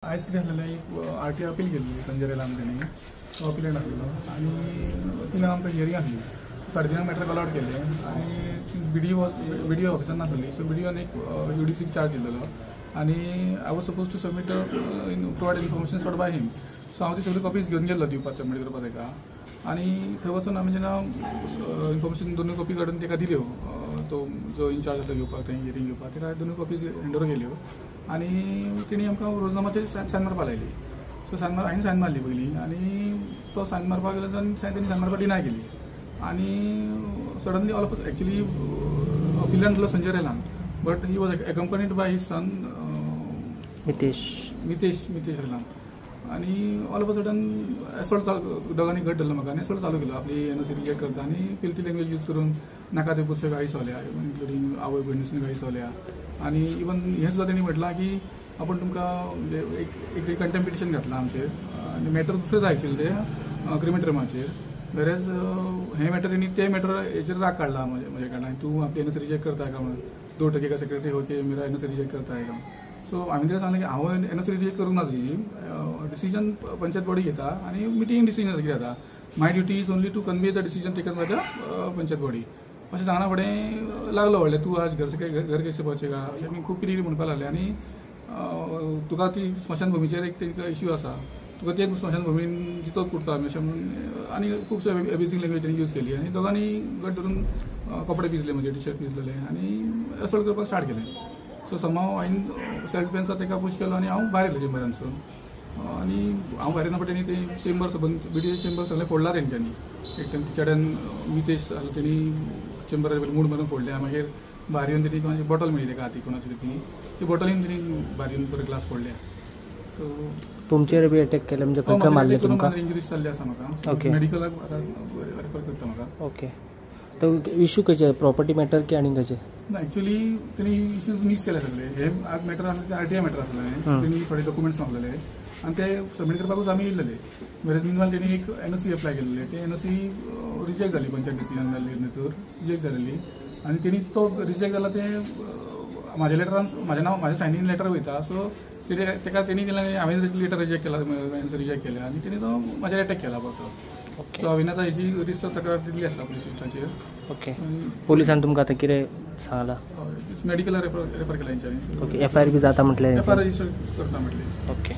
आयज कितें आसलेलें, एक आर टी I appeal केल्ली संजय रेलान तेणी. तो अपील आसलेलो आनी 3 आमकां हियरींग आसली. 3:30 मॅटर कॉल आवट केलें आनी बी डी ओ ऑफिसान नासलेली, सो बी डी ओन एक you D सीक चार्ज दिलेलो आनी I was suppose to submit provide information sought by him. So हांव ती सगळी कॉपीज घेवन गेल्लो दिवपाक, सबमीट करपाक ताका. आनी थंय वचून आमी जेन्ना इन्फॉर्मेशन दोनूय कॉपी काडून ताका दिल्यो, तो जो इन्चार्ज आसलो घेवपाक, थंय हियरींग घेवपाक, ताका दोनूय कॉपीज हँड ओवर केल्यो आनी तेणी आमकां रोजनामाचेर सायन मारपाक लायली. सो सायन मार हांवें सायन मारली पयलीं आनी तो सायन मारपाक गेलो तेन्ना तेणी सायन मारपाक डिनाय केली. आनी सडनली ऑल ऑफ एक्चुली अपिलान आसलो Sanjay रेलान, but he was accompanied by his son. Mitesh. Mitesh, Mitesh रेलान. आनी all of a sudden assault, दोगांनी घट धरलो म्हाका आनी असॉल्ट चालू केलो. आपली एनओसी रिजेक्ट करता आनी फिल्थी लँग्वेज यूज करून नाका ते पुरश्यो गाळी सोल्या, इन्क्लुडींग आवय भयणीसून गाळी सोल्या. आनी इवन हें सुद्दां तेणी म्हटलां की आपूण तुमकां म्हणजे एक एक कंटेम्प्ट पिटिशन घातलां आमचेर. आनी मॅटर दुसरें जाय एक्चुअली ते क्रिमिटोरियमाचेर, वेरेज हें मॅटर तेणी ते मॅटर हेचेर राग काडला म्हजे कडल्यान, तूं आपली एनओसी रिजेक्ट करता काय म्हणून, 2 टके का सेक्रेटरी हो के मेरा एनओसी रिजेक्ट करता है का. सो हांवें ताका सांगलें की हांव एनओसी रिजेक्ट करूंक ना, तुजी डिसिजन पंचायत बॉडी घेता आनी मिटींग डिसिजन कितें जाता, my duty is only to convey the decision taken by the panchayat body, अशें सांगना फुडें लागलो व्हडलें, तूं आज घर से घर कैसे पहुंचेगा, अशें आमी खूब कितें कितें म्हणपाक लागले. आनी तुका ती स्मशानभुमीचेर एक तांकां इश्यू आसा, तुका ते स्मशानभुमीन जितो पुरता आमी, अशें म्हणून आनी खुबशे एब्युजींग लँग्वेज तेणी यूज केली. आनी दोगांनी घट धरून कपडे पिजले, म्हजे टी शर्ट पिजलेले आनी असॉल्ट करपाक स्टार्ट केलें. सो समहाव हांवें सेल्फ डिफेन्साक ताका पूश केलो आनी हांव भायर येयलो चेंबरांतसून. आनी हांव भायर येना फुडें तेणी ते चेंबर सबंद बी डी ओ चेंबर सगळें फोडला तेंच्यांनी. एक तेंच्या चेड्यान मितेश आसलो, तेणी चेंबरार पयलीं मूड मारून फोडल्या. मागीर भायर येवन तेणी कोणाची बॉटल मेळ्ळी ताका हाती कोणाची, ती ती बॉटलीन तेणी भायर येवन परत ग्लास फोडल्या. सो तुमचेर बी अटॅक केले म्हणजे खंय खंय मारले तुमकां? इंजुरीज जाल्ली आसा म्हाका. मेडिकलाक आतां रेफर करता म्हाका. ओके, तो इशू खंयचे, प्रॉपर्टी मॅटर की आनी खंयचे? ना, एक्चुअली तेणी इश्यूज मिक्स केले सगळे. हे आज मॅटर आसले ते आरटीआय मॅटर आसलें. तेणी थोडे डॉक्युमेंट्स मागलेले आनी ते सबमीट करपाकूच आमी येयल्ले. वेरेज मिनवाल तेणी एक एनओसी अप्लाय केल्ले, ते एनओसी रिजेक्ट जाली, पंचायत डिसिजन जाल्ली भितर रिजेक्ट जालेली. आनी तेणी तो रिजेक्ट जाला ते म्हाज्या लेटरान म्हाजें नांव, म्हाजें सायनींग लेटर वयता. सो तेका तेणी केलें, हांवें लेटर रिजेक्ट केला, एनओसी रिजेक्ट केल्या आनी तेणी तो म्हाजेर अटॅक केला परतो. सो हांवें आतां हेजी रिस्त तक्रार दिल्ली आसा पुलीस स्टेशनाचेर. ओके, पोलिसान तुमकां आतां कितें सांगलां? मेडिकला रेफर केला हेंच्यांनी. ओके, एफआयआर बी जाता म्हटलें? एफआयआर रजिस्टर करता म्हटलें. ओके.